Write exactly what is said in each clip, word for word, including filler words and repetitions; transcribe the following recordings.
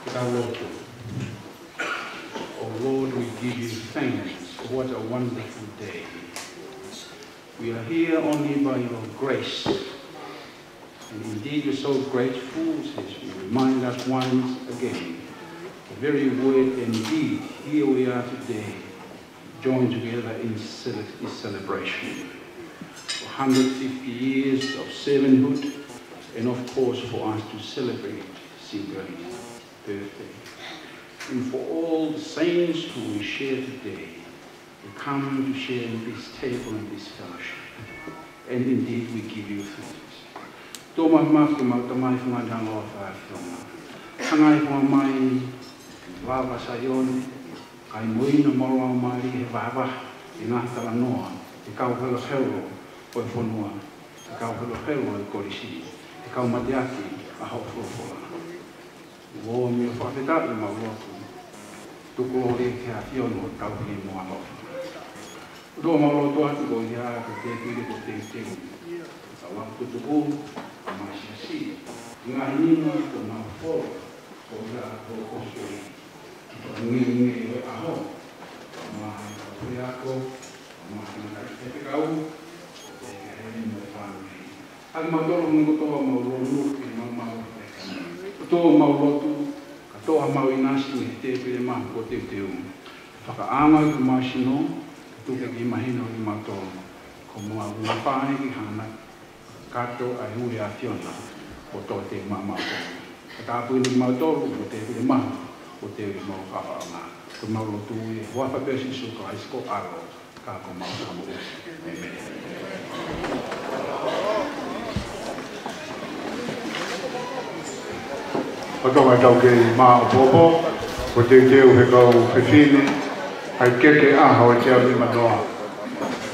Ka tau lotu. Oh Lord, we give you thanks. What a wonderful day. We are here only by your grace. And indeed, we're so grateful as you remind us once again the very word, indeed, here we are today, joined together in cele-, in celebration. For hundred fifty years of servanthood, and of course for us to celebrate Siukilaini's birthday. And for all the saints who we share today, we come to share in this table and this fellowship. And indeed, we give you thanks. Tō mai maku mau tamai fungani alofa ʻa e ʻAfiona. Hangai fua mai, lava Saione, kae moʻui ʻa e mau laumālie he vahevahe ʻo e ngaahi talanoa ʻa e kau helohelo ʻo e fonua, ʻa e kau helohelo ʻo e kolisi, ʻa e kau mateaki ʻa hoʻo folofola. ʻOku mau fakafetaʻi, mau lotu. Tuku ʻa e kolōlia ki he ʻAfiona ʻo tau ki mo alofa. ʻOtua, mau lotu atu ko ia ko e tēpile ko e teuteu. Tau ʻalu atu tuku, ʻa e siasi. Ngaahi nima ko e mau folo, ko ia ko e kosipeli. Ko e ngeʻengeʻi ʻo e ʻaho. Mau fai ako, mau fai ngaahi fekau, ʻo e kakai mo e fāmili. ʻA kimautolu mo e kotoa mau lonu ki he maumau. ʻOtua, mau lotu, ka toʻo ʻa e mau ʻinasi mei he tēpile mahu ko e teuteu. Fakaʻaongaʻi ʻa e mau sino, tuku ke mahino kiate kimautolu. Ko e mau ngāue fai ki hana, kātoa ʻa e ui ʻa e ʻAfiona, ʻo tō te maumau. Ka tāpuakiʻi kimautolu, mo e tēpile mahu, ʻo tō te mau kafaʻanga. Ko e mau lotu ʻi he huafa pē ʻo Sīsū Kalaisi ko e ʻAlo, ka ko homau Fakamoʻui. ʻĒmeni. ʻOtua, tau kei maʻopoʻopo, ko e teuteu he kau fefine, ʻa e keke ʻaho ʻe teau nimanoa.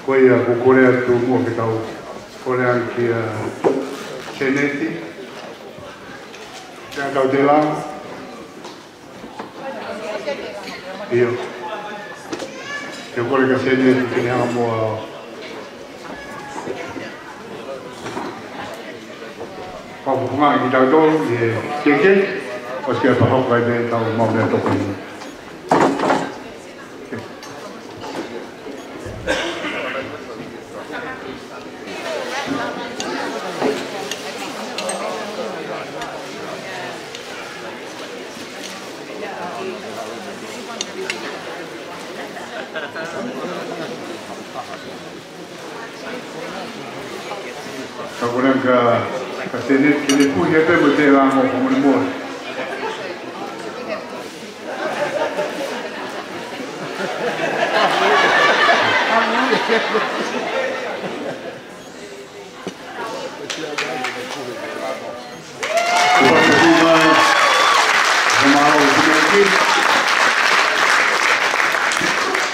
Ko ia ʻoku ou kole atu muʻa ke tau kole ange kia Seneti. Kia Kautela. ʻIo. Te u kole kia Seneti ke ne hanga muʻa ʻo fakafofongaʻi kitautolu ʻi he keke, ʻosi ke fakahoko ai pē ʻetau mau meʻatokoni. Ka ko e lea kia, kia Seneti ke ne puhi pē mo e tēlā mo fakamolemole.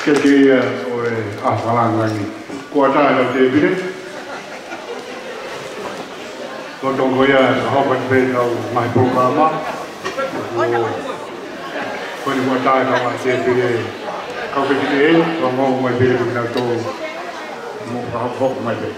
Ke ke ia ʻo e ʻaho fakalāngilangi. Kuo ʻatā ʻetau tēpile. Ko e tonga ia, ka hoko atu pē ʻetau ngaahi polokalama. Ko, ko eni kuo ʻatā ʻetau ngaahi tēpile. Kau ke tike eni, kau mau mai pē kinautolu. Mo ka hoko mai pē.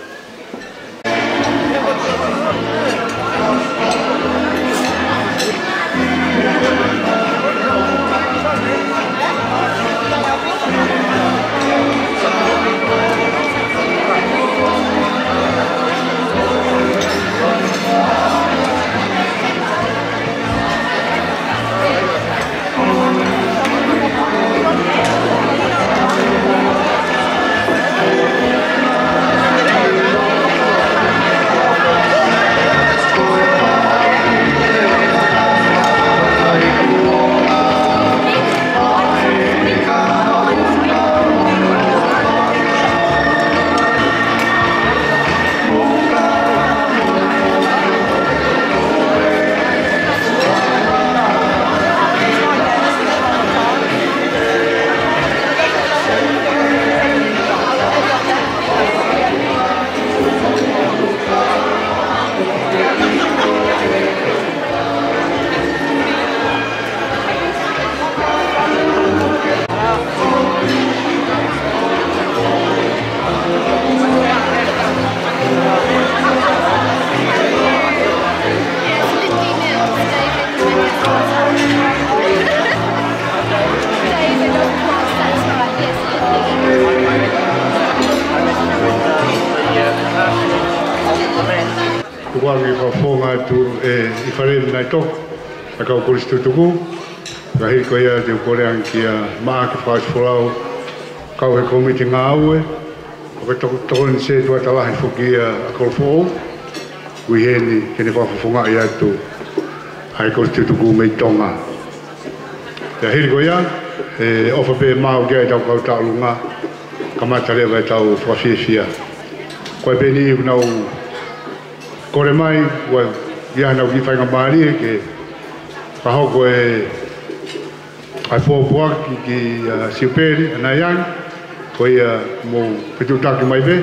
ʻE, ʻi Fale Naitoko, ʻa e kau kolisi tutuku, ka hili ko ia te u kole ange kia Maʻake Fakaʻosi Folau, kau he komiti ngāue, ʻo ka toko, tokoni setuata lahi foki ia ʻa Kolofoʻou, ʻi heni ke ne fakafofongaʻi atu ʻa e kolisi tutuku mei Tonga. Pea hili ko ia, ʻe ʻofa pē maʻu ki ai ʻetau kau tauʻolunga, kamata leva ʻetau fakafiefia. Ko e peni ʻoku nau kole mai, ʻoku ʻi ai haʻanau kiʻi faingamālie ke fakahoko e, ʻa e pōpoaki ki, ʻa, Siupeli ʻAnaiangi, ko ia mou fetuʻutaki mai pē,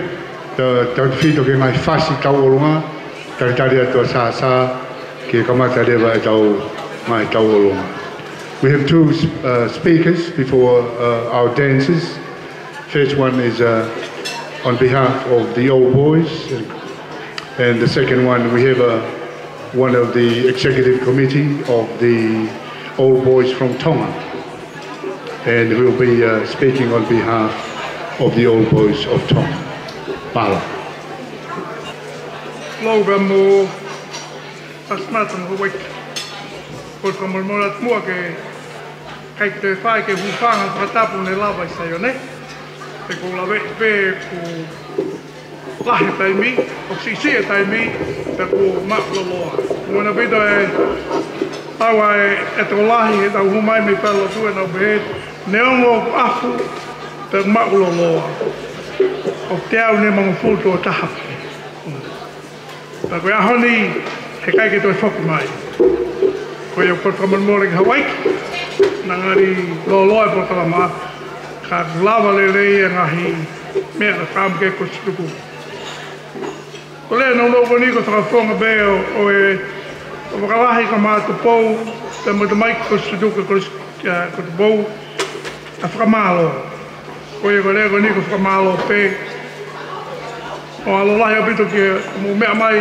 ta, tautefito ki he ngaahi fasi tauʻolunga, talitali atu ʻa Sāsā, ke kamata leva ʻetau ngaahi tauʻolunga. We have two, uh, speakers before, uh, our dancers. First one is, uh, on behalf of the Old Boys, and, and the second one, we have, uh, one of the executive committee of the Old Boys from Tonga, and will be, uh, speaking on behalf of the Old Boys of Tonga. Mālō. Lou ka mo Pastor Martin Hawake. Ko e fakamolemole atu muʻa ki he kakai ke toe fai ke hūfanga he fakatapu ne lava ʻi Saione. He ʻoku ou laveʻi pē ʻoku lahi e taimi, ʻoku siʻisiʻi e taimi, pea ʻoku maʻu lōloa. Mo na pito e, ʻa e, e tokolahi heʻetau hū mai mei falelotu ʻenau pehē, neongo ʻoku ʻafu, pea ʻoku maʻu lōloa. ʻOku teau nimangofulu tolu taha pē. Pea ko e ʻaho ni, heʻikai ke toe foki mai. Ko ia ʻoku ou fakamolemole ki Hawake, naʻa ngali lōloa e polokalama, ka ʻoku lava lelei e ngaahi meʻa naʻe fakaʻamu ki he kolisi tutuku. Ko e lea nounou ko eni ko e fakafofonga pē ʻo, ʻo e, ʻo e fakalahi ka mātuʻa Tupou, pea mo e tamaiki kolisi tutuku, kolisi, ʻa, ko Tupou, ʻa e fakamālō. Ko ia ko e lea ko eni ko e fakamālō pē. ʻOku ou ʻalu lahi ʻaupito ke mou meʻa mai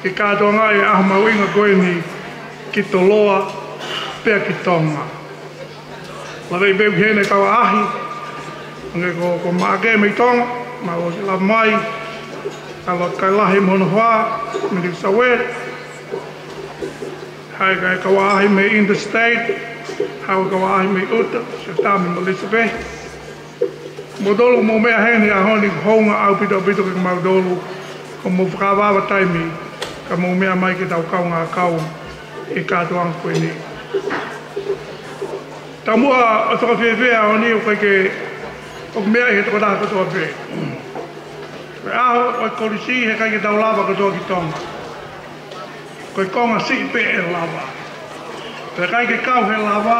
ke kātoangaʻi e ʻaho mahuʻinga ko eni ki Toloa pea ki Tonga. Laveʻi pē ʻoku ʻi heni e kau ʻaʻahi, hangē ko, ko Maʻake mei Tonga, mālō e lava mai, ʻalu atu Kaelahi mo hono hoa, mei Niu Sauele. Haʻu e kau ʻaʻahi mei Interstate, haʻu e kau ʻaʻahi mei ʻuta, Siutami mo Elizabeth. Moutolu mou meʻa heni he ʻaho ni, hounga ʻaupito ʻaupito kiate kimoutolu, ko hoʻomou fakaava e taimi, ka mou meʻa mai ke tau kaungā kau he kātoanga ko eni. Taumuʻa ʻo e fakafiefia he ʻaho ni ʻoku ʻikai ke, ʻoku meaʻi ʻe he tokotaha kotoa pē. Ko e ʻaho ʻo e kolisi heʻikai ke tau lava kotoa ki Tonga. Ko e konga siʻi pē ʻe lava. Pea ʻikai ke kau he lava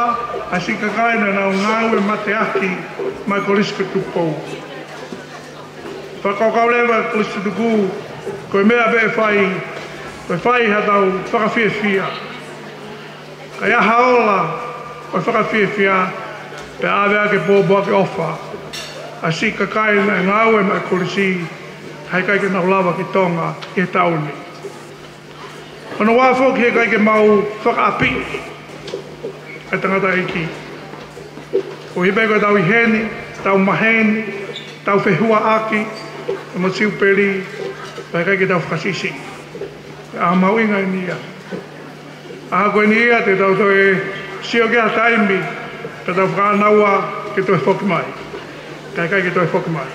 ʻa e siʻi kakai naʻa nau ngāue mateaki maʻa e kolisi ko Tupou. Fakakaukau leva e kolisi tutuku, ko e meʻa pē ʻe fai, ko e fai haʻatau fakafiefia. Ka ʻi ai ha ola ʻo e fakafiefia, pea ʻave ʻaki e pōpoaki ʻofa ʻa e siʻi kakai naʻe ngāue maʻa e kolisi, heʻikai ke nau lava ki Tonga ʻi he taʻu ni. Hono ua foki heʻikai ke mau fakaʻapiʻi e tangataʻeiki. Koeʻuhi pē ko ʻetau ʻi heni, tau maheni, tau fehuaʻaki, mo e Siupeli, pea ʻikai ke tau fakasiʻisiʻi. Ko e ʻaho mahuʻinga eni ia. ʻAho ko eni ia te tau toe sio ki ai ha taimi, pea tau fakaʻānaua ke toe foki mai. Ka ʻikai ke toe foki mai.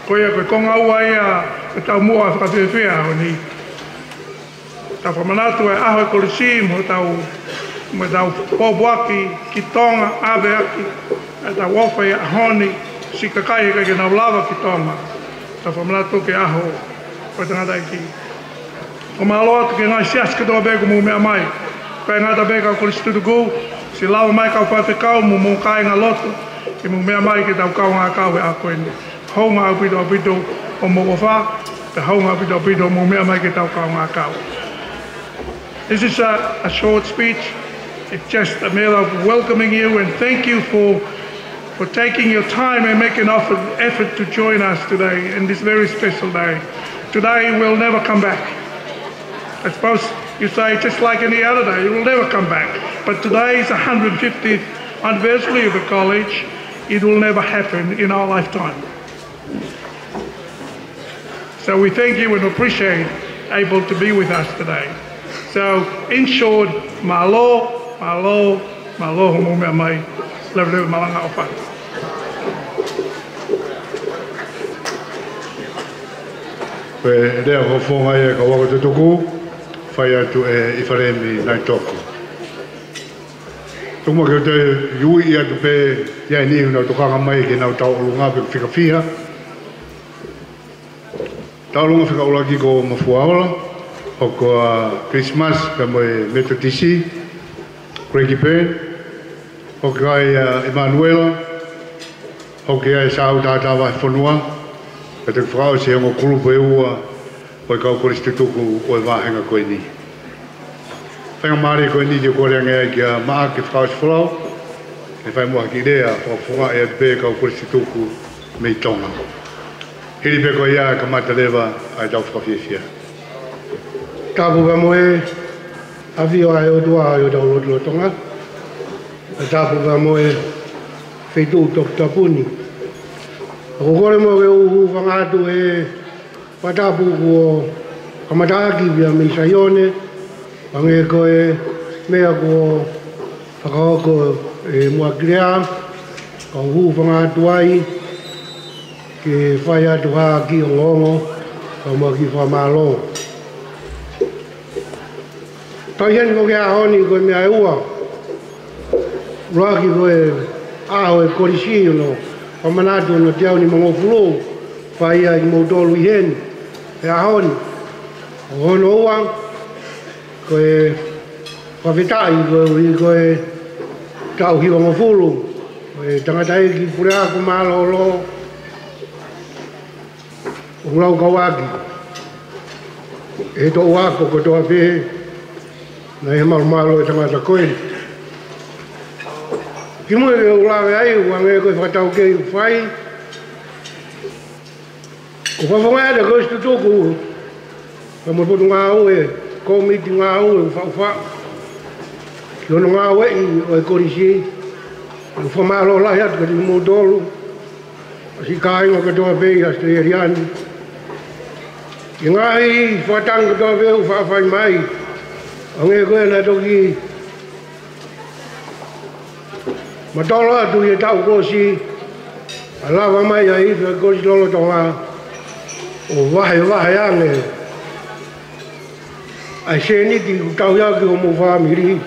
Ko ia ko e konga ua ia ʻo e taumuʻa fakafiefia he ʻaho ni. Tau fakamanatu e ʻaho e kolisi mo ʻetau, mo ʻetau pōpoaki ki Tonga, ʻave ʻaki ʻetau ʻofa he ʻaho ni, siʻi kakai heʻikai ke nau lava ki Tonga. Tau fakamanatu ki he ʻaho ʻo e tangataʻeiki. ʻOku mālō atu ki he ngaahi siasi kotoa pē kuo mou meʻa mai. ʻIkai ngata pē kau kolisi tutuku, siʻi lava mai kau faifekau mo hoʻomou kāingalotu, ke mou meʻa mai ke tau kaungā kau he ʻaho ko eni. Hounga ʻaupito ʻaupito hoʻomou ʻofa, pea hounga ʻaupito ʻaupito hoʻomou meʻa mai ke tau kaungā kau. This is a, a short speech. It's just a matter of welcoming you and thank you for, for taking your time and making effort, effort to join us today in this very special day. Today we'll never come back. I suppose you say just like any other day, you will never come back. But today is the hundred fiftieth anniversary of the college. It will never happen in our lifetime. So we thank you and appreciate able to be with us today. So, in short, mālō, mālō, mālō hoʻomou meʻa mai, leveleva e malanga ʻofa. Pea lea fakafofonga ia ʻa e kau ako tutuku, fai atu ʻe ʻIfalemi Naitoko. Tuku muʻa ke u toe uiuiʻi atu pē ki ai e niʻihi naʻa nau tokanga mai ke nau tauʻolunga pē, fika fiha. Tauʻolunga fika ʻuluaki ko Mafuaola, hoko ʻa Christmas pea mo e Metotisi, Greg Byrne, hoko ai ʻa Emanuela, hoko ai ʻa Sāu Tātā Vahefonua, pea toki fakaʻosi he ongo kulupu ʻe ua ʻo e kau kolisi tutuku ʻo e vāhenga ko eni. Faingamālie ko eni te u kole ange ai kia Maʻake Fakaʻosi Folau, ke fai muʻa ha kiʻi lea fakafofongaʻi atu pē kau kolisi tutuku mei Tonga. Hili pē ko ia kamata leva ʻa e tau fakafiefia. Tapu pea mo e ʻafio ʻa e ʻOtua ʻi hotau lotolotonga. Tapu pea mo e feituʻu toputapu ni. ʻOku ou kole muʻa ke u hūfanga atu he fakatapu kuo kamataʻaki pea mei Saione, hangē ko e meʻa kuo fakahoko ʻe Muakilea, ka u hūfanga atu ai ke fai atu ha kiʻi ongoongo, ka mo e kiʻi fakamālō. Tau ʻi heni ko e ʻaho ni ko e meʻa ʻe ua. ʻUluaki ko e ʻaho e kolisi, hono fakamanatu hono teau nimangofulu fai ai kimoutolu ʻi heni he ʻaho ni. Hono ua, ko e fakafetaʻi koeʻuhi ko e taʻu hivangofulu ʻo e tangataʻeiki puleako mālōlō ʻoku laukau ʻaki ʻe he toʻu ako kotoa pē naʻe malumalu e tangata ko ē. Kimuʻa ke u lave ai, ʻoku hangē ko e fakataukei ʻoku fai, ʻoku fakafofongaʻi atu e kolisi tutuku pea mo e potungāue, kōmiti ngāue ʻoku faʻufaʻu ki hono ngāueʻi ʻo e kolisi. ʻOku fakamālō lahi atu kiate kimoutolu, siʻi kāinga kotoa pē ʻi ʻAositelēlia ni, ki he ngaahi fakatangi kotoa pē ʻoku faʻa fai mai. Hangē ko ē naʻe toki matolo atu ʻi he taʻu kuo ʻosi, ʻa e lava mai ʻa e ifi ʻa e kolisi lolotonga ʻo vahevahe ange ʻa e sēniti ʻoku tauhi ʻaki homou fāmili,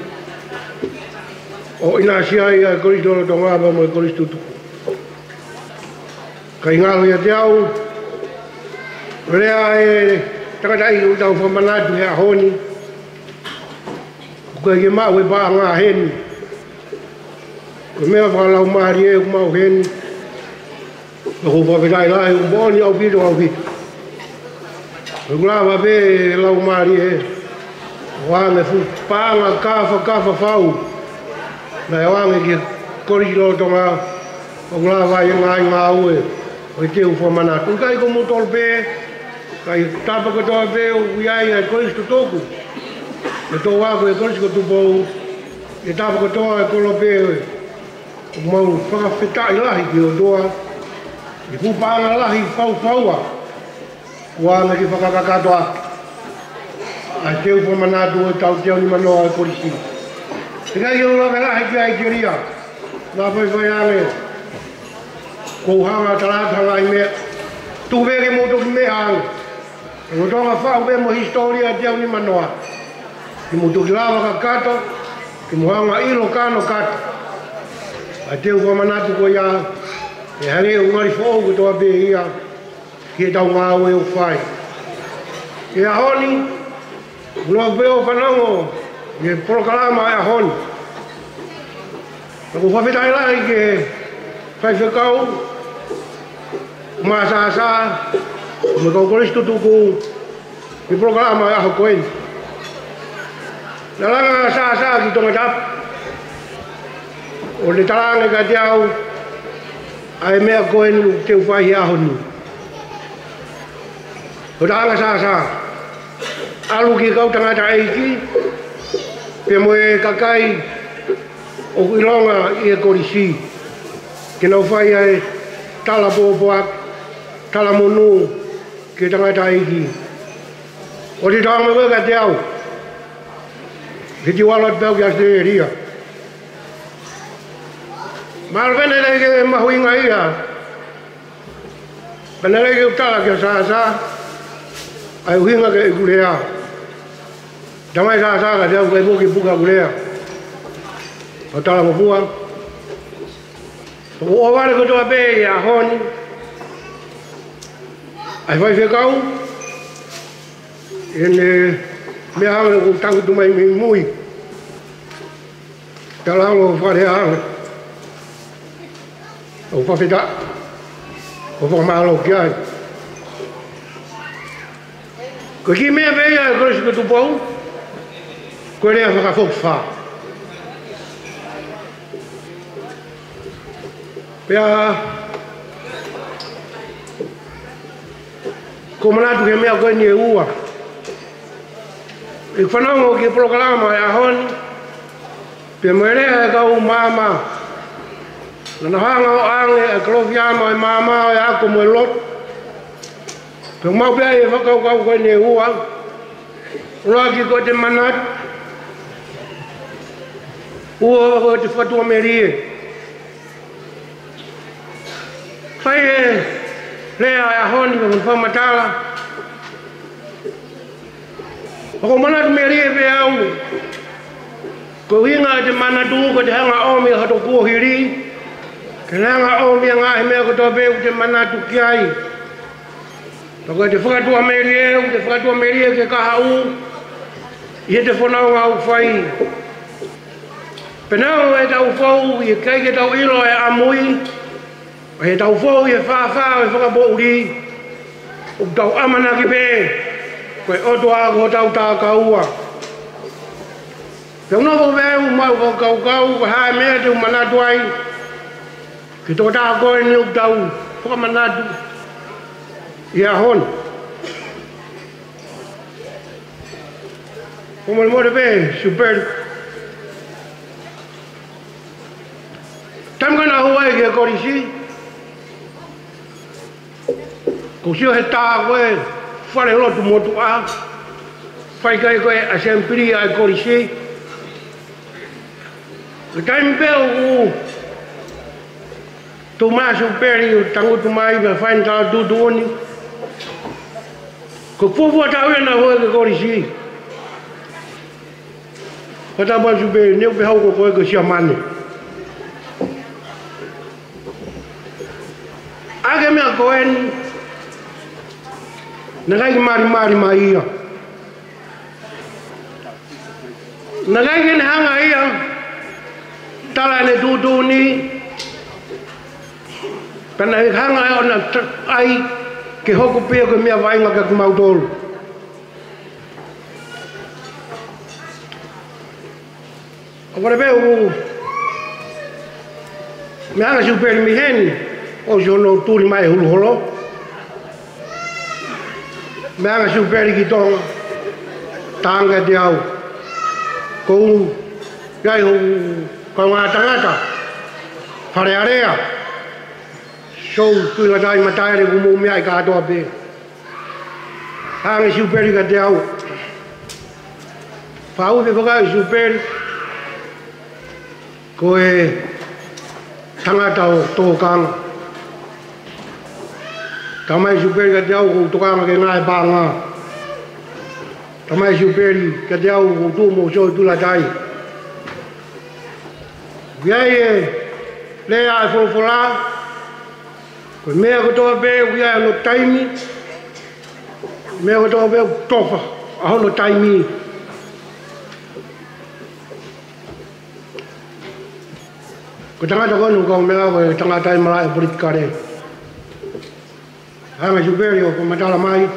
ʻo ʻinasi ai ʻa e kolisi lolotonga pea mo e kolisi tutuku. Ka ʻi he ngalo ʻiate au, lea e tangataʻeiki ʻoku tau fakamanatu he ʻaho ni, ʻoku ʻikai ke maʻu e paʻanga heni. Ko e meʻa fakalaumālie ʻoku maʻu heni. ʻOku ou fakafetaʻi lahi, ʻoku moʻoni ʻaupito, ʻaupito. ʻOku lava pē e laumālie ʻo ʻoange fuʻu paʻanga kafakafa fau naʻe ʻoange ki he kolisi lolotonga, ʻoku lava ai e ngaahi ngāue ʻo e teu fakamanatu. ʻIkai ko kimoutolu pē, ka ʻi he tapa kotoa pē ʻoku ʻi ai ʻa e kolisi tutuku, ʻi he toʻu ako ʻo e Kolisi ko Tupou, ʻi he tapa kotoa e kolope, ʻoku mau fakafetaʻi lahi ki he ʻOtua ʻi he fuʻu paʻanga lahi faufaua kuo ʻoange ke fakakakato ʻaki ʻa e teu fakamanatu ʻo e taʻu teau nimanoa ʻo e kolisi. ʻIkai ke u lave lahi ki ai, Telia, naʻa faifai ange, ʻoku ou hanga ʻo tala atu ha ngaahi meʻa. Tuku pē ke mou toki meʻa ange. Lolotonga faʻu pē mo e hisitōlia ʻo e teau nimanoa, ke mou toki lava kakato, ke mou hanga ʻo ʻilo kano kakato ʻa e teu fakamanatu ko ia, ʻe hangē ʻoku ngali foʻou kotoa pē ia ki heʻetau ngāue ʻoku fai. He ʻaho ni, ʻoku ou pē ʻo fanongo ki he polokalama ʻo e ʻaho ni. Ka ʻoku ou fakafetaʻi lahi ki he faifekau, Masasa, mo e kau kolisi tutuku, ki he polokalama ʻo e ʻaho ko eni. Naʻe langa ʻa Sasa ki Tongatapu, ʻo ne talaange kiate au ʻa e meʻa ko eni ʻoku teu fai he ʻaho ni. Ko e talaange ʻa Sasa, ʻalu ki he kau tangataʻeiki pea mo e kakai ʻoku ʻilonga ʻi he kolisi, ke nau fai ʻa e tala pōpoaki, tala monū ki he tangataʻeiki. ʻOua te tau ʻomai koe kiate au. Hiki ua loa atu pē au ki ʻAositelēlia. Mahalo pē naʻe ʻikai ke mahuʻinga ia. Pea naʻe ʻikai ke u tala kia Sāsā ʻa e ʻuhinga ki heʻeku lea. Talamai ʻe Sāsā ka te u ʻai pē ke puke ʻeku lea. Pea u talangofua. ʻOku ou ʻohovale kotoa pē he ʻaho ni ʻa e faifekau ʻi heʻene meʻa hangē ʻoku tangutu mai mei mui. Tala hangē ʻoku fale hangē ʻoku fakafetaʻi, ʻoku fakamālō ki ai. Ko e kiʻi meʻa pē ia ʻa e Kolisi ko Tupou, ko e lea fakafokifā. Pea ʻoku ou manatu ki he meʻa ko eni ʻe ua. ʻI heʻeku fanongo ki he polokalama ʻo e ʻaho ni, pea mo e lea ʻa e kau maama, naʻa nau hanga ʻo ʻoange ʻa e Kalofiama ʻo e maama ʻo e ako mo e lotu. Pea ʻoku maʻu pē ʻa e fakakaukau ko eni ʻe ua. ʻUluaki ko ʻete manatu. Ua ko ʻete fakatuʻamelie. Fai e lea ʻa e ʻaho ni, ko e fakamatala. ʻOku ou manatu melie pē au, ko e ʻuhinga ʻete manatu, ko ʻete hanga ʻo ʻomi ʻa hoto kuohili, ke ne hanga ʻo ʻomi ʻa e ngaahi meʻa kotoa pē ʻoku te manatu ki ai. Pea ko ʻete fakatuʻamelie, ʻoku te fakatuʻamelie ki he kahaʻu, ʻi heʻete fononga ʻoku fai. Pea neongo ʻetau fou, ʻikai ke tau ʻilo ʻa e ʻamui, ʻa ʻetau fou ʻi he fāfā ʻo e fakapoʻuli, ʻoku tau ʻamanaki pē ko e ʻOtua ko hotau takaua. Pea ʻoku ou nofo pē au ʻo maʻu fakakaukau, ko e hā e meʻa te u manatu ai ki he tokotaha ko eni ʻoku tau fakamanatu ʻi he ʻaho ni. Fakamolemole pē, Siupeli. Taimi ko ē naʻa ku ʻalu ai ki he kolisi, ʻoku ou sio he tā ko ē falelotu motuʻa, fai ki ai ko ē ʻasempili ʻa e kolisi. Ko e taimi pē ʻoku tuʻu mai ʻa Siupeli ʻo tangutu mai pea fai ʻene tala tuʻutuʻuni, ko e fuofua taʻu ia naʻa ku ʻi he kolisi. Ko e tala mai ʻa Siupeli, ne u pehē au ko koe ko e siamane. ʻA e kiʻi meʻa ko eni, naʻe ʻikai ke malimali mai ia. Naʻe ʻikai ke ne hanga ia ʻo tala ʻene tuʻutuʻuni, ka naʻe hanga ia ʻo na ta-, ʻai ke hoko pē ia ko e meʻavaʻinga kia kimautolu. ʻOku ou ʻohovale pē au, meʻa ange ʻa Siupeli mei heni, ʻosi hono tuli mai e hulu holo. Meʻa ange ʻa Siupeli ki Tonga, talaange kiate au, ʻoku ʻi ai hoku kaungā tangata, Fale Alea, Sou Tuʻilatai Mataele, ʻoku mou meaʻi kātoa pē. Hanga ʻe Siupeli kiate au. Faʻu pē fakaʻi Siupeli ko e tangata ʻo tokanga. Talamai ʻe Siupeli kiate au ʻoku ou tokanga ki he ngaahi paʻanga. Talamai ʻe Siupeli kiate au ʻoku ou tuʻu mo Sou Tuʻilatai. ʻOku ʻi ai e lea ʻa e folofola, ko e meʻa kotoa pē ʻoku ʻi ai hono taimi, meʻa kotoa pē ʻoku tofa ʻa hono taimi. Ko e tangata ko eni ʻoku ou meʻa ko e tangata ʻi he malaʻe politikale. Hanga ʻe Siupeli ʻo fakamatala mai.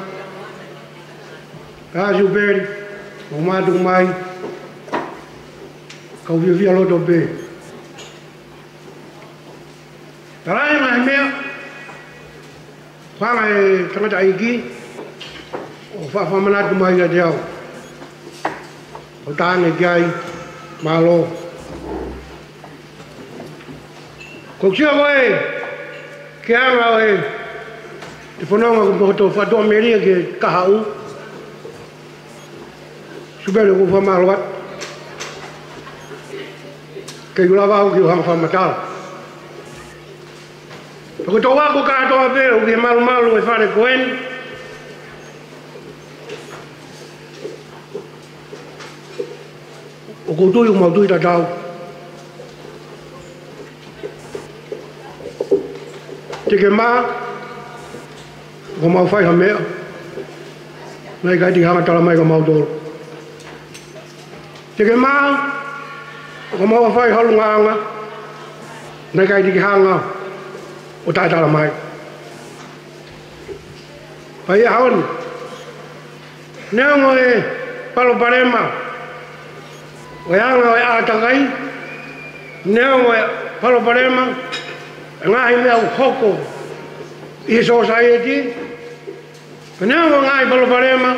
Ka Siupeli, ʻo mātuku mai. Kau fiefia loto pē. Talaange ʻa e meʻa, hanga ʻe he tangataʻeiki ʻo fa-, fakamanatu mai kiate au. ʻO talaange ki ai, mālō. Ko e sio ko ē ki he anga ʻo e, ʻete fononga ko e motu fakatuʻamelie ki he kahaʻu. Siupeli, ʻoku ou fakamālō atu. Kei ʻikai lava au ke u hanga ʻo fakamatala. Ko e tau ako kātoa pē ʻoku ke malumalu he fale ko eni. ʻOku ou tui ʻoku mau tui tatau. Te ke mā, ʻoku mau fai ha meʻa naʻe ʻikai te ke hanga ʻo tala mai kia mautolu. Te ke mā, ʻoku mau fai ha ʻulungaanga naʻe ʻikai te ke hanga ʻo taʻetala mai. Pea ʻi he ʻaho ni, neongo e palopalema ʻo e anga ʻo e ʻātakai, neongo e palopalema ʻo e ngaahi meʻa ʻoku hoko ʻi he sōsaieti, pea neongo e ngaahi palopalema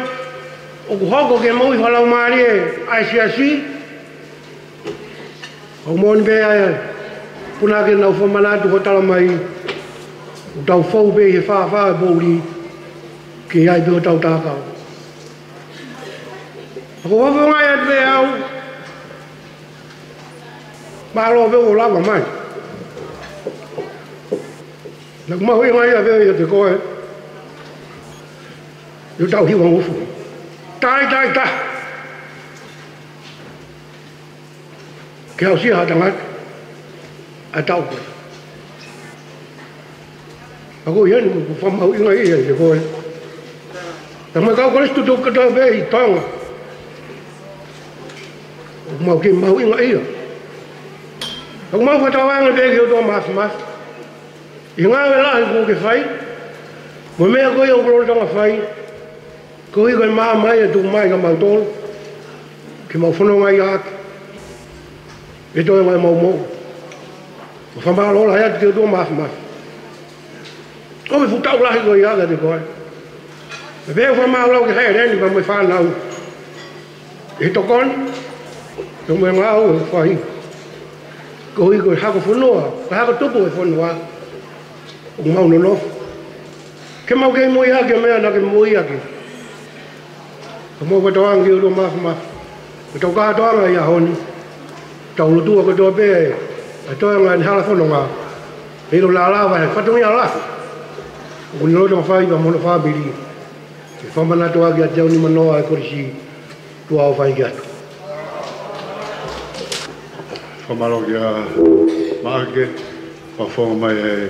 ʻoku hoko ki he moʻui fakalaumālie ʻa e siasi, ʻoku moʻoni pē ʻa e punake naʻa nau fakamanatu ʻo tala mai, ʻoku tau fou pē ʻi he fāfā ʻo e poʻuli, ʻikai pē ʻo tau tākau. ʻOku ou fakafofongaʻi atu pē au, mālō pē ʻoku lava mai. Naʻa ku mahuʻingaʻia pē ʻiate koe ʻi hoʻo tauhi ʻa e ngutu. Taʻe, taʻe, taʻe. Ke aʻusia ha tangata ʻa e tau ko ē. Pea ko ia ni ʻoku ou fakamahuʻingaʻia ʻiate koe. Pea mo e kau Kolisi tutuku kotoa pē ʻi Tonga, ʻoku mau kei mahuʻingaʻia. Pea ʻoku mau fakatauange pē ki he ʻOtua Māfimafi ʻi he ngāue lahi ʻoku ke fai, mo e meʻa ko ia ʻoku lolotonga fai, koeʻuhi ko e maama ia ʻe tuku mai kia mautolu ke mau fononga ʻaki e toenga ʻemau moʻui. Mo fakamālō lahi atu ki he ʻOtua Māfimafi. Ko e fuʻu tau lahi ko ia kiate koe. Pea pehē ʻa e fakamālō kia Hēleni pea mo e fānau ʻi he tokoni pea mo e ngāue ʻoku fai, koeʻuhi ko e hako fonua, ko e hako tupu ʻo e fonua ʻoku mau nonofo, ke mau kei moʻui ʻaki e meʻa naʻa ke moʻui ʻaki. Ka mau fakatauange ki he ʻOtua Māfimafi, ko e tau kātoanga ʻi he ʻaho ni, tau lotua kotoa pē ʻa e toenga ʻene hala fononga, ʻi he ʻilo naʻa lava he fatongia lahi ʻoku ne lolotonga fai pea mo hono fāmili, ke fakamanatu ʻaki ʻa e teau nimanoa ʻo e Kolisi tuʻa ʻoku fai ki atu. Fakamālō kia Maʻake, fakafofonga mai ʻa e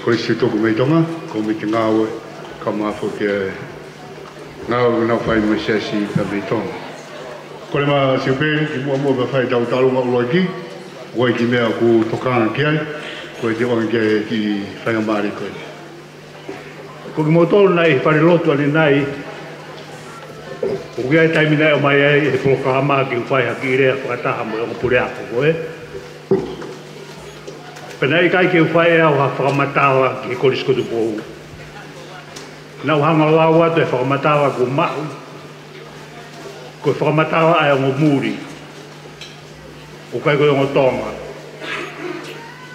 Kolisi Tutuku mei Tonga, Kōmiti Ngāue, kae ʻumaʻā foki e ngāue ʻoku nau fai mo e siasi pea mei Tonga. Kole mai Siupeni, kimuʻa muʻa pea fai ʻetau talanoa ʻuluaki, ʻoku ʻi ai e kiʻi meʻa ʻoku tokanga ki ai, ko e te ʻoange ki he kiʻi faingamālie ko eni. Ko kimoutolu naʻe ʻi he falelotu ʻanenai, ʻoku ʻi ai e taimi naʻe ʻomai ai ʻe he polokalama ke u fai ha kiʻi lea fakataha mo e ongo puleako ko ē. Pea naʻe ʻikai ke u fai ʻe au ha fakamatala ki he Kolisi ko Tupou. Naʻa ku hanga ʻo lau atu e fakamatala kuo maʻu, ko e fakamatala ʻa e ongo muli, ʻoku ʻikai ko e ongo Tonga.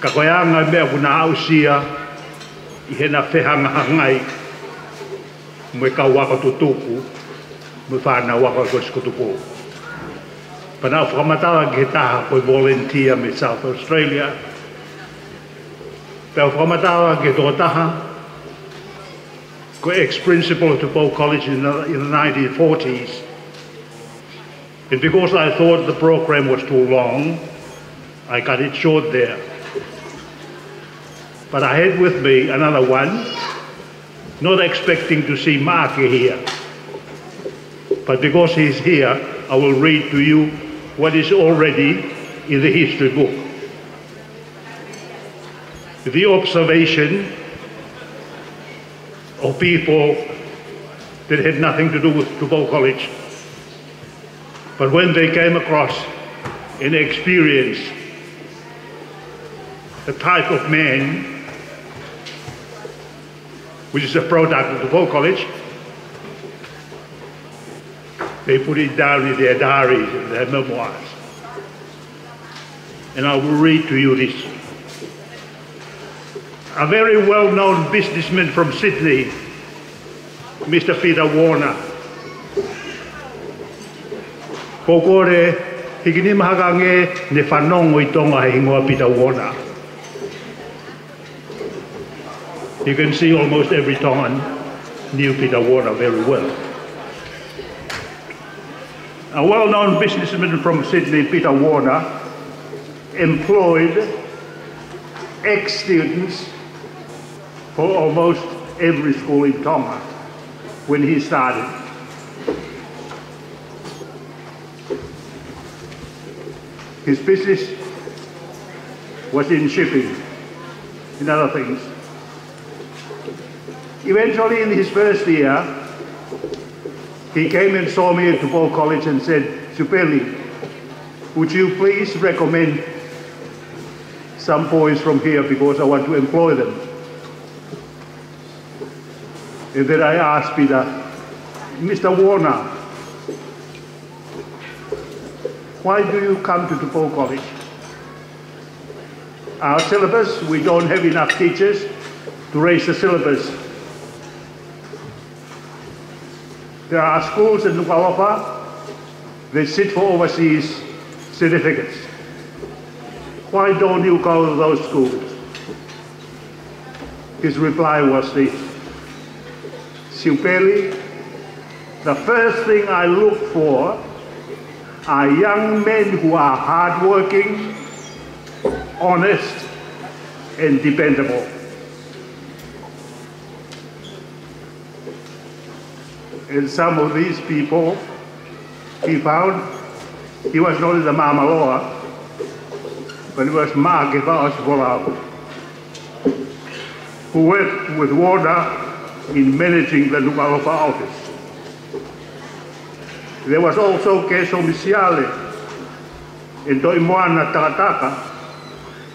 Ka ko e anga e meʻa ʻoku na aʻusia ʻi heʻena fehangahangai mo e kau ako tutuku mo e fānau ako ʻa e Kolisi ko Tupou. Pea naʻa ku fakamatala ki he taha ko e volunteer mei South Australia. Pea u fakamatala ki he tokotaha ko e ex-principal of Tupou College in the, in the nineteen forties. And because I thought the program was too long, I cut it short there. But I had with me another one, not expecting to see Maʻake here. But because he's here, I will read to you what is already in the history book. The observation of people that had nothing to do with Tupou College. But when they came across and experienced the type of man which is a product of Tupou College, they put it down in their diaries and their memoirs. And I will read to you this. A very well-known businessman from Sydney, Mister Peter Warner. Ko e kole Hiki nima hake ange ne fanongo ʻi Tonga he hingoa Peter Warner. You can see almost every Tongan knew Peter Warner very well. A well-known businessman from Sydney, Peter Warner, employed ex-students for almost every school in Tonga when he started. His business was in shipping, in other things. Eventually, in his first year, he came and saw me at Tupou College and said, "Sipeli, would you please recommend some boys from here because I want to employ them?" And then I asked Peter, "Mister Warner, why do you come to Tupou College? Our syllabus, we don't have enough teachers to raise the syllabus. There are schools in Nukuʻalofa that sit for overseas certificates. Why don't you go to those schools?" His reply was this, "Sipeli, the first thing I look for are young men who are hardworking, honest, and dependable." And some of these people he found, he was not in the Māmāloa, but it was Mā Kefaʻo Sipolau, who worked with Warner in managing the Nukuʻalofa office. There was also Keso Misiale and Toʻimoana Takataka,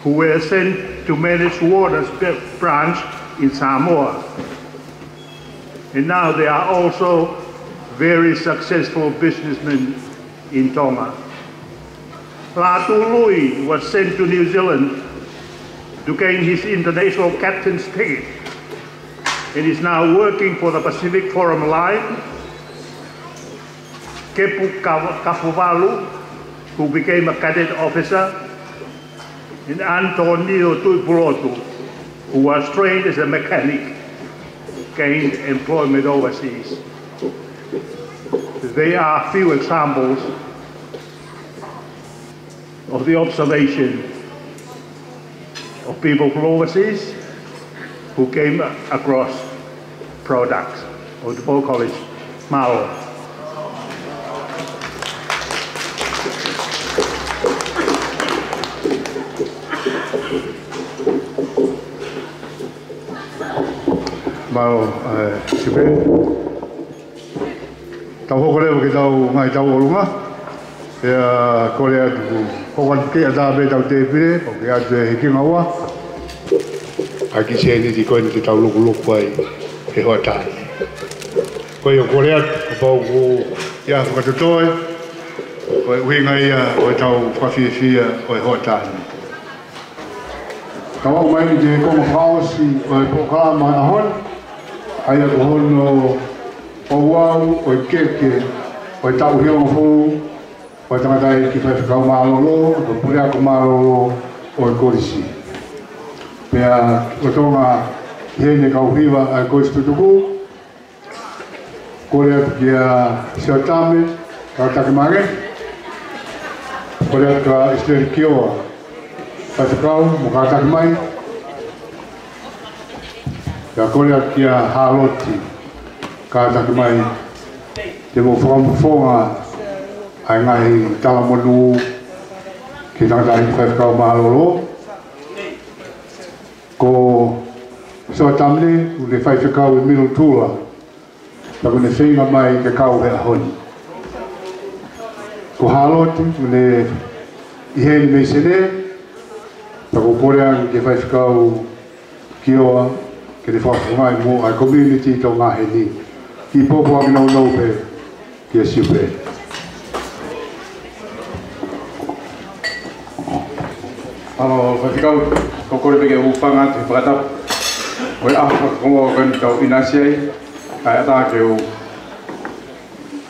who were sent to manage Warner's branch in Samoa. And now they are also very successful businessmen in Tonga. Lātū Lui was sent to New Zealand to gain his international captain's ticket and is now working for the Pacific Forum Line. Kepu Ka-, Kafovalu, who became a cadet officer, and Antonio Tuʻipulotu, who was trained as a mechanic, gained employment overseas. They are few examples of the observation of people from overseas who came across products of Tupou College. Mālō. Mālō, ē, Sipeli. Tau hoko leva ki heʻetau ngaahi tauʻolunga. Pea kole atu, hoko atu ki he ʻatā pē ʻetau tēpile, ʻo kei ʻatu e hikinga ua. ʻAi e kiʻi sēniti ko eni te tau lukuluku ai he hoʻatā ni. Ko ia, kole atu, kapau ʻoku ʻi ai ha fakatotoe, ko e ʻuhinga ia ʻo ʻetau fakafiefia ʻo e hoʻatā ni. Tau aʻu mai ki he konga fakaʻosi ʻo e polokalama ʻo e ʻaho ni, ʻa ia ko hono ouau ʻo e keke ʻo e taʻu hivangofulu ʻo e tangataʻeiki faifekau mālōlō, ko e puleako mālōlō ʻo e kolisi. Pea lolotonga ʻi heni e kau hiva ʻa e kolisi tutuku, kole atu kia Siotame, kātaki mai. Kole atu kia Esiteli Kioa, faifekau, mo kātaki mai. Pea kole atu kia Hāloti, kātaki mai. Te mou fakafofonga ʻa e ngaahi talamonū ki he tangataʻeiki faifekau mālōlō. Ko Siotame, ʻoku ne faifekau ʻi Minotula, pea ʻoku ne feinga mai ke kau he ʻaho ni. Ko Hāloti, ʻoku ne ʻi heni mei Senē, pea ʻoku ou kole ange ki he faifekau Kioa, ke ne fakafofongaʻi muʻa e community Tonga heni. Kiʻi pōpoaki nounou pē kia Siopeli. Mālō, faifekau, ko e kole pē ke u hūfanga atu he fakatapu. Ko e ʻaho fakakoloa ko eni ʻoku tau ʻinasi ai, kae ʻatā ke u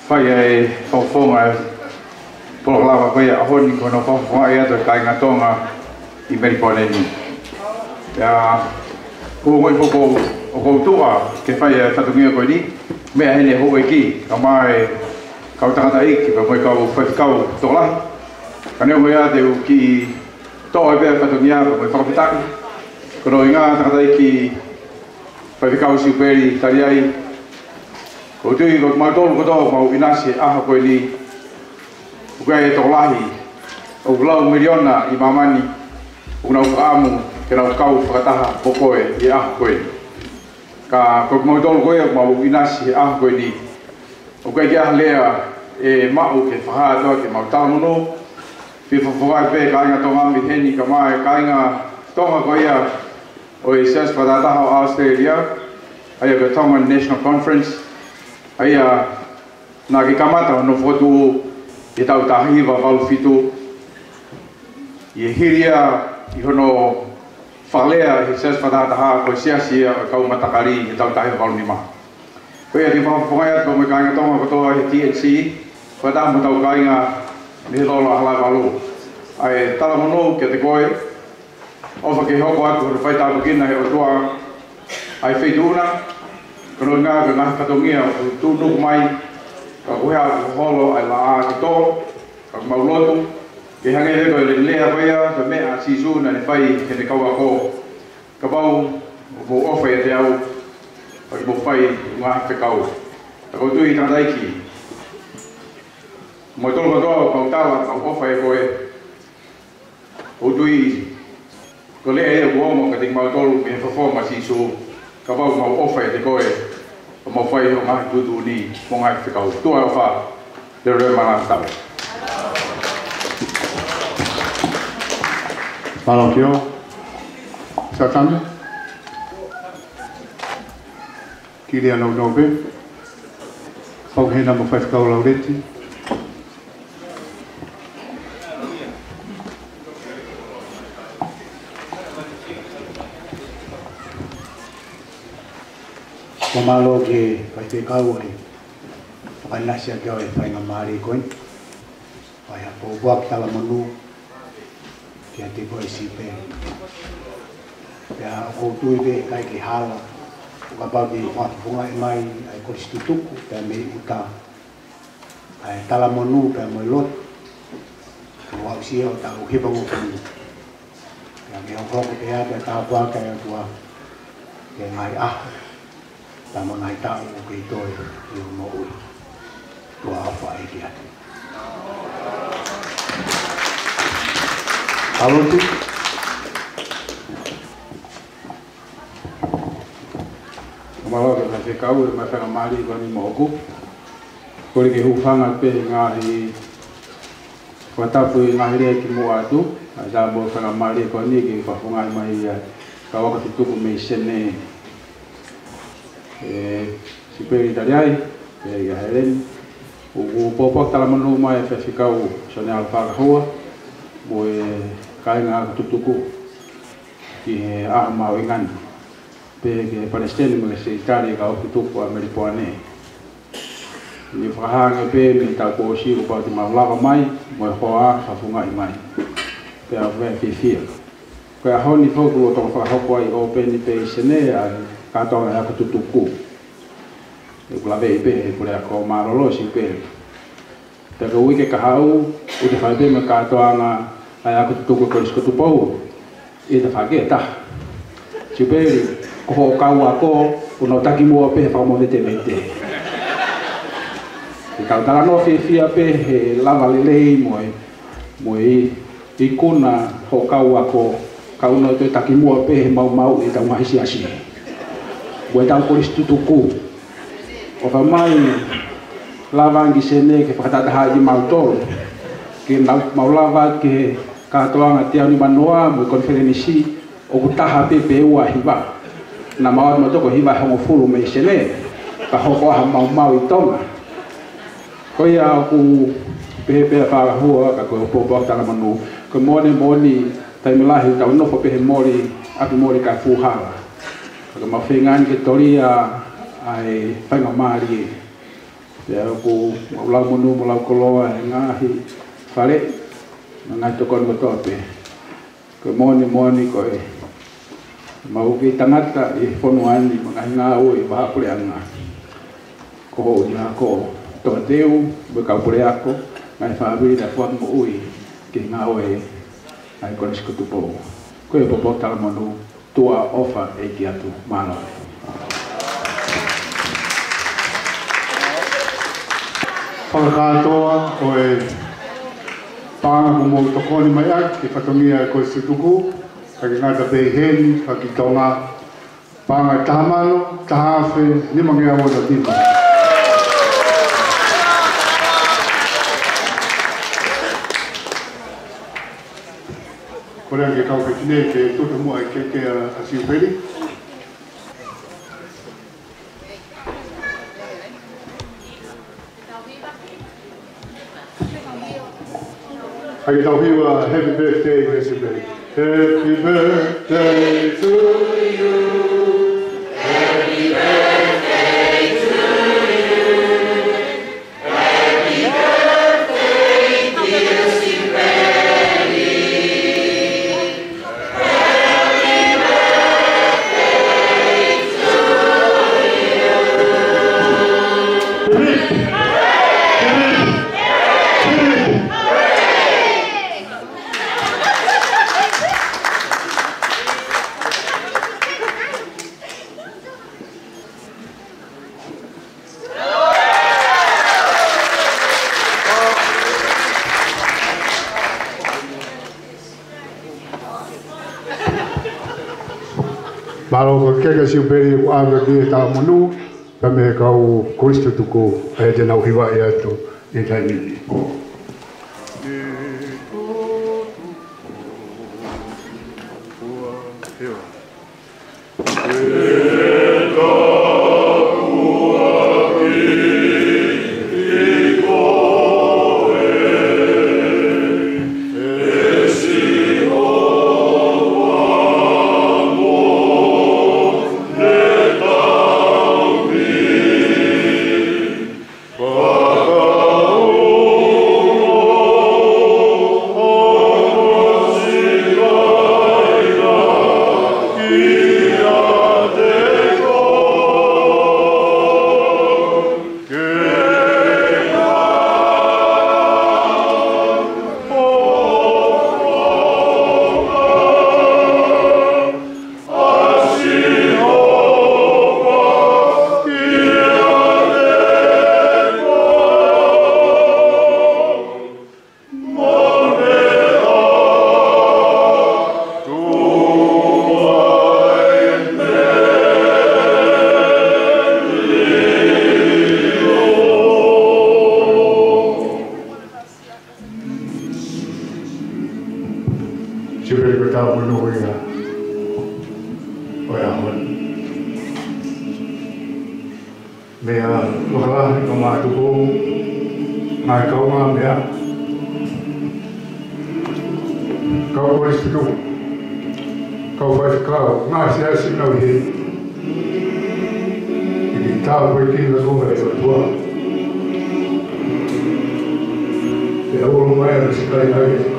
fai ai e fakafofonga e Polokalama ko ia ʻo e ʻaho ni ko hono fakafofongaʻi atu e kāinga Tonga ʻi Melipoane ni. Pea ko e ongoʻi pē ʻoku ou tuʻa ke fai e fatongia ko eni, meʻa heni e houʻeiki, kae ʻumaʻā e kau tangataʻeiki, pea mo e kau faifekau tokolahi. Ka neongo ia te u kiʻi toʻo pē e fatongia pea mo e fakafetaʻi. Ko hono ʻuhinga, tangataʻeiki Faifekau Siupeli Taliai, ʻoku ou tui ko kimautolu kotoa ʻoku mau ʻinasi he ʻaho ko eni, ʻoku ʻi ai e tokolahi ʻoku lau miliona ʻi māmani ʻoku nau fakaʻamu ke nau kau fakataha mo koe ʻi he ʻaho ko eni. Ka ko kimautolu ko ia ʻoku mau ʻinasi he ʻaho ko eni, ʻoku ʻikai ke ʻi ai ha lea ʻe maʻu ke fakahā atu ke mau talamonū. Fie fakafofongaʻi pē kāinga Tonga mei heni, kae ʻumaʻā e kāinga Tonga ko ia ʻo e Siasi Fakatahataha ʻo ʻAositelēlia, ʻa ia ko e Tongan National Conference, ʻa ia naʻa ke kamata hono fokotuʻu ʻi he taʻu taha hiva valu fitu, ʻi he hili ia ʻi hono fakalea ʻe he Siasi Fakatahataha ko e siasi ia ʻo e kau matakali ʻi he taʻu taha hiva valu nima. Ko ia te u fakafofongaʻi atu mo e kāinga Tonga kotoa he T N C, fakataha mo hotau kāinga mei he Lolo ʻa Halaevalu, ʻa e talamonū kiate koe, ʻofa ke hoko atu hono faitāpuekina ʻe he ʻOtua ʻa e feituʻu na, ko hono ʻuhinga ko e ngaahi fatongia ʻoku tuʻunuku mai, ka ko e hā ʻoku holo ai e laʻā ke tō, ka ʻoku mau lotu, ke hangē pē ko e lea ko ia, ko e meʻa ʻa Sīsū naʻa ne fai ki heʻene kau ako, kapau ʻoku mou ʻofa ʻiate au, pea mou fai ʻeku ngaahi fekau. Ka ʻoku ou tui tangataʻeiki, mo e tolu kotoa ʻoku mau tala, mau ʻofa ʻiate koe. ʻOku ou tui ko e lea ia ʻoku ongo kiate kimautolu mei he fofonga ʻo Sīsū, kapau ʻoku mau ʻofa ʻiate koe, pea mau fai hoʻo ngaahi tuʻutuʻuni mo e ngaahi fekau. Tuʻa e ʻofa, leveleva e maʻu tau. Mālō Kio. Satana. Kilia nounou pē. Fauhena mo Faifekau Lauleti. Fakamālō ki he Faifekau ʻi he fakaʻinasi ʻaki ʻo e faingamālie ko eni. Fai ha pōpoaki talamonū kiate koe Siupeli. Pea ʻoku ou tui pē ʻikai ke hala, ʻo kapau te ke fakafofongaʻi mai ʻa e kolisi tutuku, pea mei ʻuta, ʻa e talamonū, pea mo e lotu, ʻo aʻusia ʻo tau hiva mo kanu. Pea ke hokohoko pē ʻa e tāpuaki ʻa e ʻOtua ki he ngaahi ʻaho, pea mo e ngaahi taʻu ʻoku kei toe ʻi hoʻo moʻui. Tuʻa e ʻofa ʻEiki atu. Ka lotu. Mālō ki he Faifekau, ʻi he faingamālie ko eni mo hoku. Kole ke u hūfanga pē he ngaahi fakatapu ʻi he ngaahi lea kimuʻa atu, ʻa ia mo e faingamālie ko eni ke fakafofongaʻi mai ʻa e kau ako tutuku mei Senē, ʻe Siupeli Taliai, ʻe ia Heleni. ʻOku pōpoaki talamonū mai ʻa e Faifekau Sione Alafakahua mo e kāinga ako tutuku ki he ʻaho mahuʻinga ni. Pehē ki he Palesiteni mo e Sekelitali ʻo e kau ako tutuku ʻa Melipoane. Ne fakahā ange pē mei he taʻu kuo ʻosi kuo pau te mau lava mai mo e hoa fakafofongaʻi mai. Pea ʻoku ou fiefia. Ko e ʻaho ni foki kuo lolotonga fakahoko ai ʻo ʻoupeni pē ʻi Senē ʻa e kātoanga ʻa e ako tutuku. ʻOku laveʻi pē he puleako mālōlō Siupeli. Pea ko e uike kahaʻu, ʻoku te fai pē mo e kātoanga ʻa e ako tutuku ʻa e Kolisi ko Tupou ʻi he tafaʻaki ʻe taha. Siupeli, ko hoʻo kau ako, ʻoku nau takimuʻa pē he fakamovetiveti. Te tau talanoa fiefia pē he lava lelei mo e, mo e ikuna hoʻo kau ako, ka ʻoku nau toe takimuʻa pē he maumauʻi ʻetau ngaahi siasi mo ʻetau kolisi tutuku. ʻOfa mai, lava ange ki Senē ke fakatahatahaʻi kimautolu, ke nau, mau lava ki he kātoanga teau nimanoa mo e konifelenisi, ʻoku taha pē pe ua hiva. Naʻa mau ʻatu mautolu ko e hiva hongofulu mei Senē, ka hoko ʻa e maumau ʻi Tonga. Ko ia ʻoku pehē pē ʻa Fakahua, ka ko e pōpoaki talamonū, ko e moʻoni moʻoni, taimi lahi tau nofo pē he moli, ʻapi moli kae fuʻu hala. Ka ko ʻemau feinga eni ke toli ʻa e faingamālie. Pea ʻoku mau lau monū mo lau koloa he ngaahi Fale, mo e ngaahi tokoni kotoa pē. Ko e moʻoni moʻoni ko ʻemau kei tangata ʻi he fonua ni mo e ngaahi ngāue ʻi he vahaʻa puleʻanga. Ko hoʻo ʻi he ako, tokateu, mo e kau puleako, ngaahi fāmili ʻa e fanga moʻui ke ngāue ʻa e Kolisi ko Tupou. Ko e poupou talamonū, tuʻa ʻofa ʻeiki atu. Mālō. Fakakātoa ko e paʻanga kuo mou tokoni mai ʻaki ki he fatongia ʻo e Kolisi Tutuku, ʻikai ke ngata pē heni, ka ki Tonga, paʻanga taha mano, taha afe, nima ngeau ono nima. Ko e lea ke kau ki nei ke tutu muʻa ʻa e keke ʻa, ʻa Siupeli. ʻAi ke tau hiva, happy birthday, happy birthday. Happy birthday to you. Happy birthday to you. Happy birthday, dear Sibeli. Mālō. Ko e keke ʻa Siupeli kuo ʻave ki he talamonū, pea mei he kau Kolisi Tutuku, ʻa ia te nau hivaʻi atu ʻi he taimi ni. Siupeli, ko e talamonū ia ʻo e ʻaho ni. Meʻa, ʻoku lahi ʻa e mātuku, ngaahi kaungāmeʻa, kau Kolisi Tutuku, kau faifekau, ngaahi siasi naʻe ʻi heni. ʻIkai ke tāpuekina koe ʻe he ʻOtua. Pea ʻoua mai ʻa e sikai ai.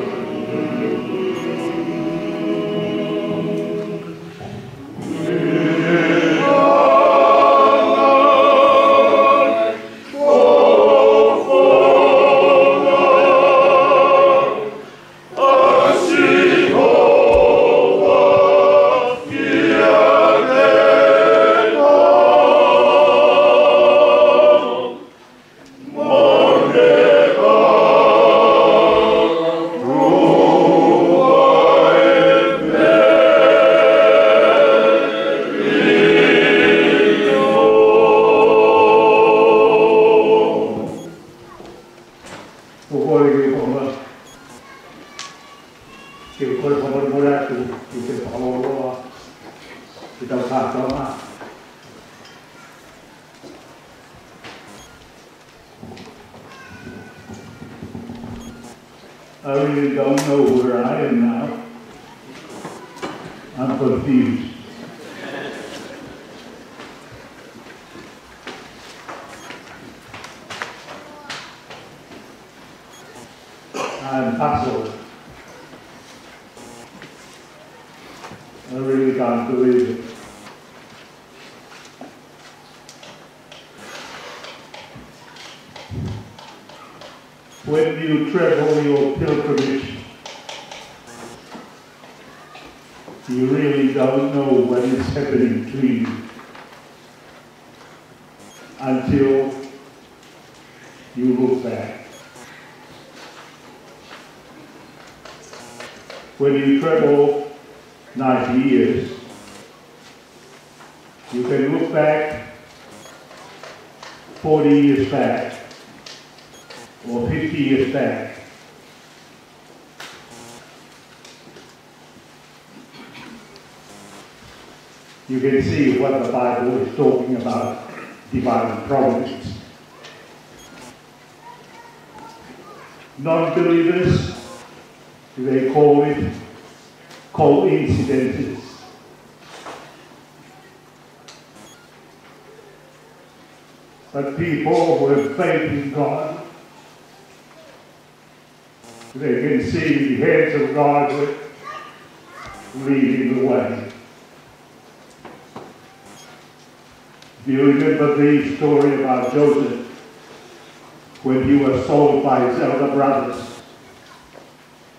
Ke u kole fakamolemole atu, ke u kole fakalōloa, ke tau kātoanga. I really don't know where I am now. I'm confused. puzzled. I really can't believe it. When you travel your pilgrimage, you really don't know what is happening to you until you look back. When you travel ninety years, you can look back forty years back or fifty years back. You can see what the Bible is talking about, divine providence. Non-believers, they call it coincidences. But people who have faith in God, they can see the hands of God leading the way. Do you remember the story about Joseph when he was sold by his elder brothers?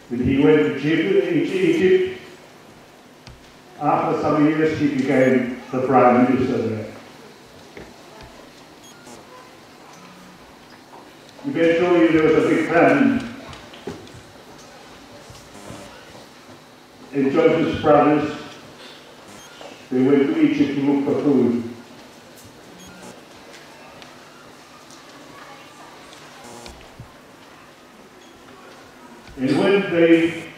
When he went to Egypt, Egypt, after some years, he became the prime minister there. Eventually, there was a big famine. And Joseph's brothers, they went to Egypt to look for food. And when they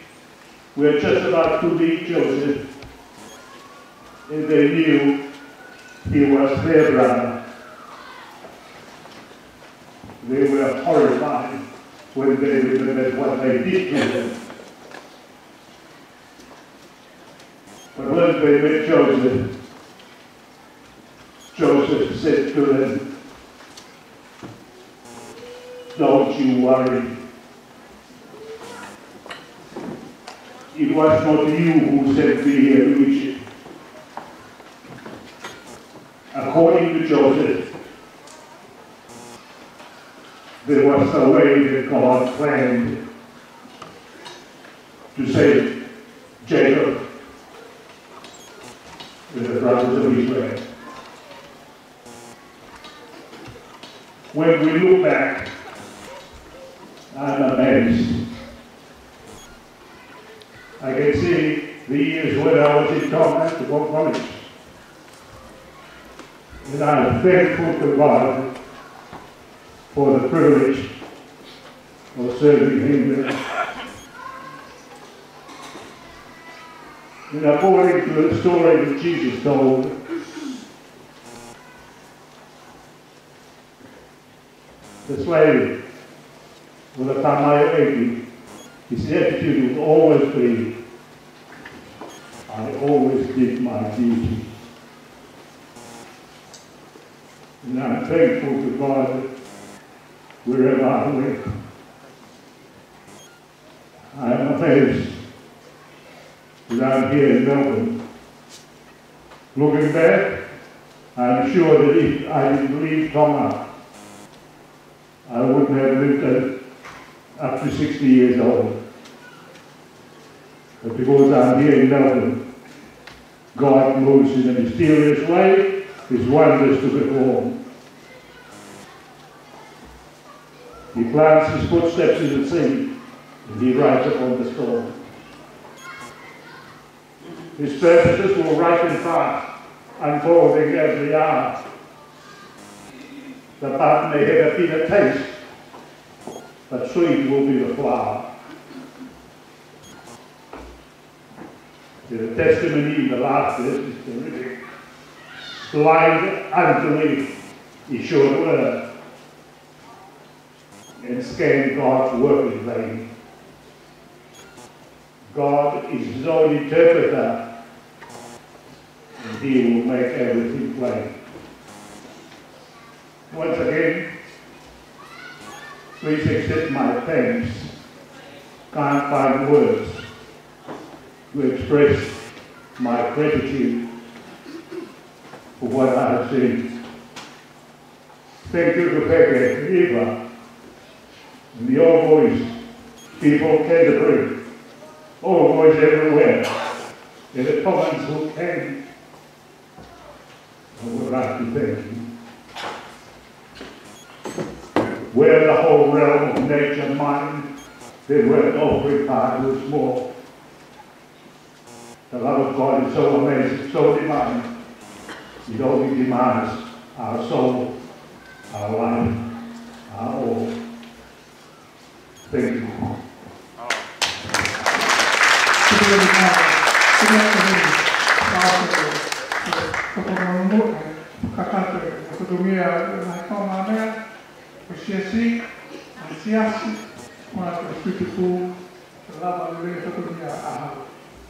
were just about to meet Joseph, and they knew he was their brother, they were horrified when they remembered what they did to him. But when they met Joseph, Joseph said to them, "Don't you worry. It was not you who sent me here to Egypt." According to Joseph, there was a way that God planned to save Jacob and the brothers of Israel. When we look back, I'm amazed. I can see the years when I was in Tonga at the College. And I'm thankful to God for the privilege of serving Him there. And according to the story that Jesus told, the slave or the tamaioʻeiki, his attitude would always be, "I always did my duty." And I'm thankful to God wherever I went. I am amazed that I'm here in Melbourne. Looking back, I'm sure that if I didn't leave Tonga, I wouldn't have lived up to sixty years old. But because I'm here in Melbourne, God moves in a mysterious way, His wonders to perform. He plants His footsteps in the sea, and He rides upon the storm. His purposes will ripen fast, unfolding every hour. The bud may have a bitter taste, but sweet will be the flower. The testimony in the last verse is terrific. Blind unbelief is your word, and scan God's work in vain. God is His own interpreter, and He will make everything plain. Once again, please accept my thanks Can't find words to express my gratitude for what I have seen. Thank you to Peke, Eva, and the All Boys people, Canterbury, All Boys everywhere, and the Tongan who came. I would like to thank you. Where the whole realm of nature mind, then where every part was more. The love of God is so amazing, so divine. It only demands our soul, our life, our all. Thank you. Siasi, ʻa e siasi, ʻa e Spiritu, ke lava lelei e fatongia ʻa e ʻaho.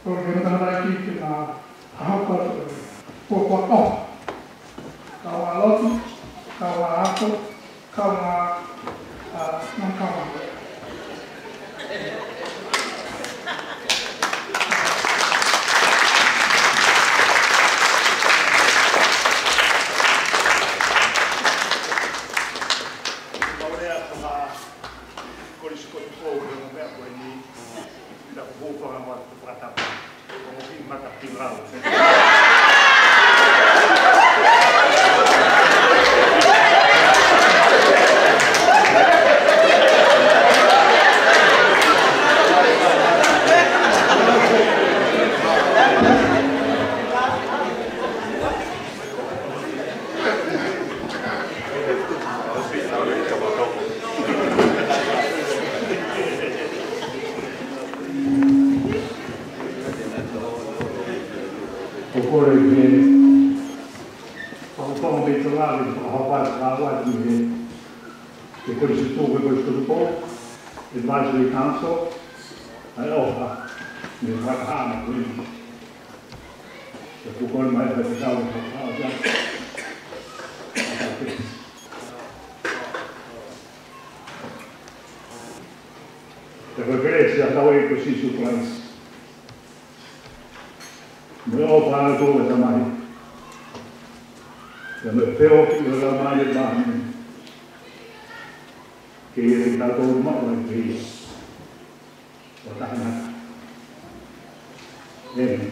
Ko e meʻa naʻe ʻai ke na hoko atu e kuo kuo tau. Kaungā lotu, kaungā ako, kaungā, ā, ngaahi kaungā. Mau lea ko e Kolisi Kotupou, ko e meʻa ko eni, ʻi he kupu fanga mata fakatapu. Ko e kiʻi mata kiʻi lau. Ko e kole ke fakafofonga mei Tonga, ke fakahopa atu, atu ki he, ki he Kolisi Tuʻi, ki he Kolisi Kotupou, Advisory Council, ʻa e ʻofa, mei he fakahā ko eni. Ke kukon mai, ke tau, ke tau, ke tau. Ko e kelesi ʻa hotau ʻEiki ko Sīsū Kalaisi, mo e ʻofa ʻa e ʻOtua ko e Tamai, pea mo e feohi ʻa e Laumālie Māʻoniʻoni, ke ʻiate kitautolu maʻu ai pē ia ʻo taʻengata. ʻĒmeni.